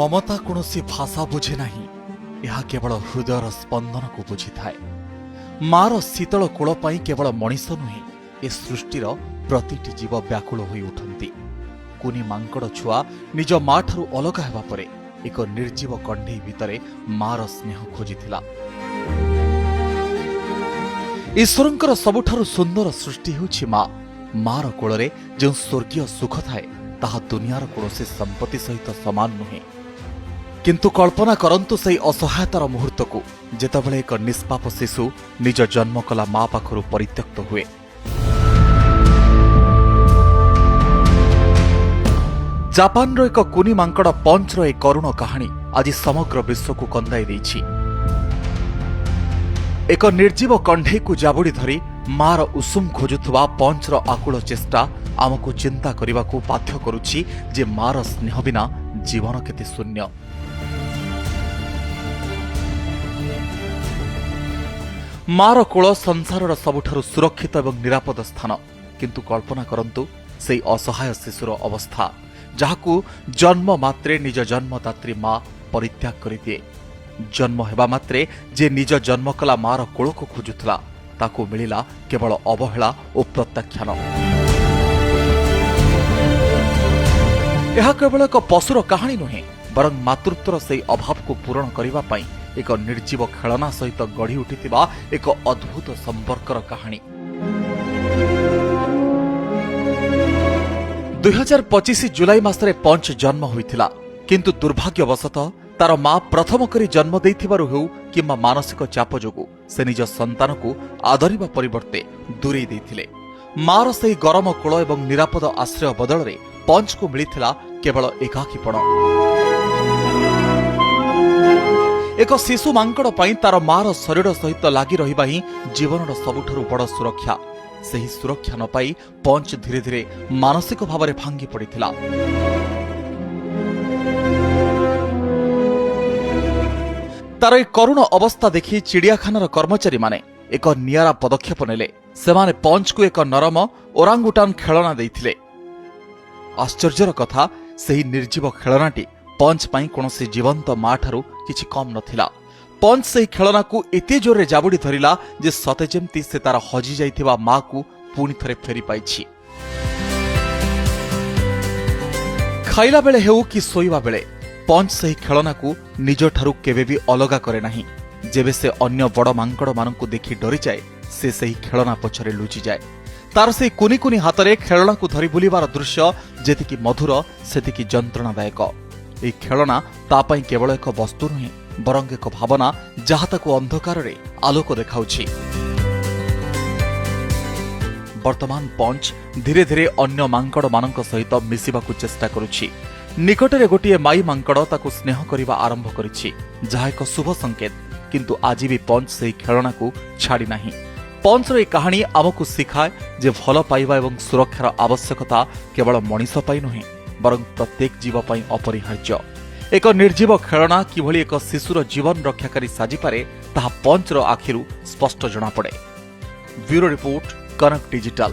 ମମତା କୌଣସି ଭାଷା ବୁଝେ ନାହିଁ। ଏହା କେବଳ ହୃଦୟର ସ୍ପନ୍ଦନକୁ ବୁଝିଥାଏ। ମାର ଶୀତଳ କୋଳ ପାଇଁ କେବଳ ମଣିଷ ନୁହେଁ, ଏ ସୃଷ୍ଟିର ପ୍ରତିଟି ଜୀବ ବ୍ୟାକୁଳ ହୋଇ ଉଠନ୍ତି। କୁନି ମାଙ୍କଡ଼ ଛୁଆ ନିଜ ମାଠାରୁ ଅଲଗା ହେବା ପରେ ଏକ ନିର୍ଜୀବ କଣ୍ଢେଇ ଭିତରେ ମାର ସ୍ନେହ ଖୋଜିଥିଲା। ଈଶ୍ୱରଙ୍କର ସବୁଠାରୁ ସୁନ୍ଦର ସୃଷ୍ଟି ହେଉଛି ମା। ମାର କୋଳରେ ଯେଉଁ ସ୍ୱର୍ଗୀୟ ସୁଖ ଥାଏ, ତାହା ଦୁନିଆର କୌଣସି ସମ୍ପତ୍ତି ସହିତ ସମାନ ନୁହେଁ। କିନ୍ତୁ କଳ୍ପନା କରନ୍ତୁ ସେହି ଅସହାୟତାର ମୁହୂର୍ତ୍ତକୁ, ଯେତେବେଳେ ଏକ ନିଷ୍ପାପ ଶିଶୁ ନିଜ ଜନ୍ମ କଲା ମା ପାଖରୁ ପରିତ୍ୟକ୍ତ ହୁଏ। ଜାପାନର ଏକ କୁନି ମାଙ୍କଡ଼ ପଞ୍ଚର ଏହି କରୁଣ କାହାଣୀ ଆଜି ସମଗ୍ର ବିଶ୍ୱକୁ କନ୍ଦାଇ ଦେଇଛି। ଏକ ନିର୍ଜୀବ କଣ୍ଢେଇକୁ ଜାବୁଡ଼ି ଧରି ମାର ଉଷୁମ ଖୋଜୁଥିବା ପଞ୍ଚର ଆକୁଳ ଚେଷ୍ଟା ଆମକୁ ଚିନ୍ତା କରିବାକୁ ବାଧ୍ୟ କରୁଛି ଯେ ମାର ସ୍ନେହ ବିନା ଜୀବନ କେତେ ଶୂନ୍ୟ। ମାର କୋଳ ସଂସାରର ସବୁଠାରୁ ସୁରକ୍ଷିତ ଏବଂ ନିରାପଦ ସ୍ଥାନ। କିନ୍ତୁ କଳ୍ପନା କରନ୍ତୁ ସେଇ ଅସହାୟ ଶିଶୁର ଅବସ୍ଥା, ଯାହାକୁ ଜନ୍ମ ମାତ୍ରେ ନିଜ ଜନ୍ମଦାତ୍ରୀ ମା ପରିତ୍ୟାଗ କରିଦିଏ। ଜନ୍ମ ହେବା ମାତ୍ରେ ଯେ ନିଜ ଜନ୍ମ କଲା ମାର କୋଳକୁ ଖୋଜୁଥିଲା, ତାକୁ ମିଳିଲା କେବଳ ଅବହେଳା ଓ ପ୍ରତ୍ୟାଖ୍ୟାନ। ଏହା କେବଳ ଏକ ପଶୁର କାହାଣୀ ନୁହେଁ, ବରଂ ମାତୃତ୍ୱର ସେହି ଅଭାବକୁ ପୂରଣ କରିବା ପାଇଁ ଏକ ନିର୍ଜୀବ ଖେଳନା ସହିତ ଗଢ଼ି ଉଠିଥିବା ଏକ ଅଦ୍ଭୁତ ସମ୍ପର୍କର କାହାଣୀ। 2025 ଜୁଲାଇ ମାସରେ ପଞ୍ଚ ଜନ୍ମ ହୋଇଥିଲା। କିନ୍ତୁ ଦୁର୍ଭାଗ୍ୟବଶତଃ ତାର ମା ପ୍ରଥମ କରି ଜନ୍ମ ଦେଇଥିବାରୁ ହେଉ କିମ୍ବା ମାନସିକ ଚାପ ଯୋଗୁଁ, ସେ ନିଜ ସନ୍ତାନକୁ ଆଦରିବା ପରିବର୍ତ୍ତେ ଦୂରେଇ ଦେଇଥିଲେ। ମାର ସେହି ଗରମ କୋଳ ଏବଂ ନିରାପଦ ଆଶ୍ରୟ ବଦଳରେ ପଞ୍ଚକୁ ମିଳିଥିଲା କେବଳ ଏକାକୀପଣ। ଏକ ଶିଶୁ ମାଙ୍କଡ଼ ପାଇଁ ତାର ମାର ଶରୀର ସହିତ ଲାଗି ରହିବା ହିଁ ଜୀବନର ସବୁଠାରୁ ବଡ଼ ସୁରକ୍ଷା। ସେହି ସୁରକ୍ଷା ନ ପାଇ ପଞ୍ଚ ଧୀରେ ଧୀରେ ମାନସିକ ଭାବରେ ଭାଙ୍ଗି ପଡ଼ିଥିଲା। ତାର ଏହି କରୁଣ ଅବସ୍ଥା ଦେଖି ଚିଡ଼ିଆଖାନାର କର୍ମଚାରୀମାନେ ଏକ ନିଆରା ପଦକ୍ଷେପ ନେଲେ। ସେମାନେ ପଞ୍ଚକୁ ଏକ ନରମ ଓରାଙ୍ଗୁଟାନ ଖେଳନା ଦେଇଥିଲେ। ଆଶ୍ଚର୍ଯ୍ୟର କଥା, ସେହି ନିର୍ଜୀବ ଖେଳନାଟି ପଞ୍ଚ ପାଇଁ କୌଣସି ଜୀବନ୍ତ ମାଠାରୁ କିଛି କମ୍ ନଥିଲା। ପଞ୍ଚ ସେହି ଖେଳନାକୁ ଏତେ ଜୋରରେ ଜାବୁଡ଼ି ଧରିଲା ଯେ ସତେ ଯେମିତି ସେ ତାର ହଜିଯାଇଥିବା ମାକୁ ପୁଣି ଥରେ ଫେରି ପାଇଛି। ଖାଇଲା ବେଳେ ହେଉ କି ଶୋଇବା ବେଳେ, ପଞ୍ଚ ସେହି ଖେଳନାକୁ ନିଜଠାରୁ କେବେ ବି ଅଲଗା କରେ ନାହିଁ। ଯେବେ ସେ ଅନ୍ୟ ବଡ଼ ମାଙ୍କଡ଼ମାନଙ୍କୁ ଦେଖି ଡରିଯାଏ, ସେ ସେହି ଖେଳନା ପଛରେ ଲୁଚିଯାଏ। ତାର ସେହି କୁନି କୁନି ହାତରେ ଖେଳନାକୁ ଧରି ବୁଲିବାର ଦୃଶ୍ୟ ଯେତିକି ମଧୁର, ସେତିକି ଯନ୍ତ୍ରଣାଦାୟକ। ଏହି ଖେଳନା ତା ପାଇଁ କେବଳ ଏକ ବସ୍ତୁ ନୁହେଁ, ବରଂ ଏକ ଭାବନା, ଯାହା ତାକୁ ଅନ୍ଧକାରରେ ଆଲୋକ ଦେଖାଉଛି। ବର୍ତ୍ତମାନ ପଞ୍ଚ ଧୀରେ ଧୀରେ ଅନ୍ୟ ମାଙ୍କଡ଼ମାନଙ୍କ ସହିତ ମିଶିବାକୁ ଚେଷ୍ଟା କରୁଛି। ନିକଟରେ ଗୋଟିଏ ମାଇ ମାଙ୍କଡ଼ ତାକୁ ସ୍ନେହ କରିବା ଆରମ୍ଭ କରିଛି, ଯାହା ଏକ ଶୁଭ ସଂକେତ। କିନ୍ତୁ ଆଜି ବି ପଞ୍ଚ ସେହି ଖେଳନାକୁ ଛାଡ଼ି ନାହିଁ। ପଞ୍ଚର ଏହି କାହାଣୀ ଆମକୁ ଶିଖାଏ ଯେ ଭଲ ପାଇବା ଏବଂ ସୁରକ୍ଷାର ଆବଶ୍ୟକତା କେବଳ ମଣିଷ ପାଇଁ ନୁହେଁ, ବରଂ ପ୍ରତ୍ୟେକ ଜୀବ ପାଇଁ ଅପରିହାର୍ଯ୍ୟ। ଏକ ନିର୍ଜୀବ ଖେଳନା କିଭଳି ଏକ ଶିଶୁର ଜୀବନ ରକ୍ଷାକାରୀ ସାଜିପାରେ, ତାହା ପଞ୍ଚର ଆଖିରୁ ସ୍ପଷ୍ଟ ଜଣାପଡ଼େ। Bureau report, Kanak digital.